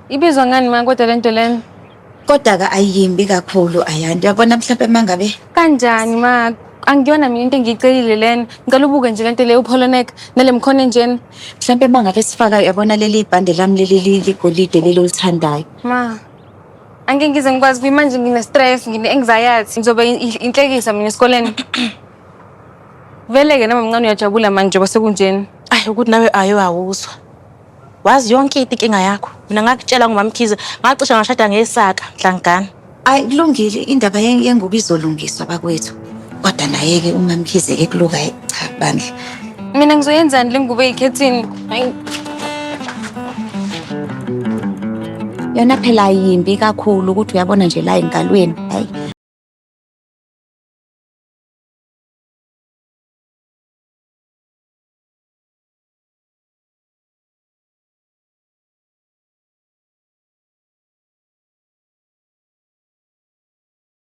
Ibizwa ngani ma kodwa lento lena? Kodwa-ke ayiyimbi kakhulu Ayanda. Uyabona mhlawumpe uma ngabe Kanjani ma? Angiyona mina into engiyicelile lena. Ngicela ubuke nje lento le upolonek nale mkhono enjena. Mhlawumpe uma ngabe sifaka uyabona leli bhande lami leli ligolide leli olithandayo. Ma, angeke ngize ngikwazi kuyimanje ngine-stress, ngine-anxiety. Ngizoba inhlekisa mina esikoleni. Vele-ke noma mncane uyajabula manje njengoba sekunjena. Ayi ukuthi nawe ayo awuzwa. Wazi yonke into inkinga yakho. Mina ngakutshela ngomamkhize, ngacishe ngashada ngesaka mhlangana. Ayi kulungile indaba yengubo izolungiswa bakwethu. Kodwa naye-ke uMamkhize-ke kuluka cha bandla. Mina ngizoyenzani le ngubo eyikhethini? Hayi. Yona phela ayimbi kakhulu ukuthi uyabona nje la engalweni. Hayi.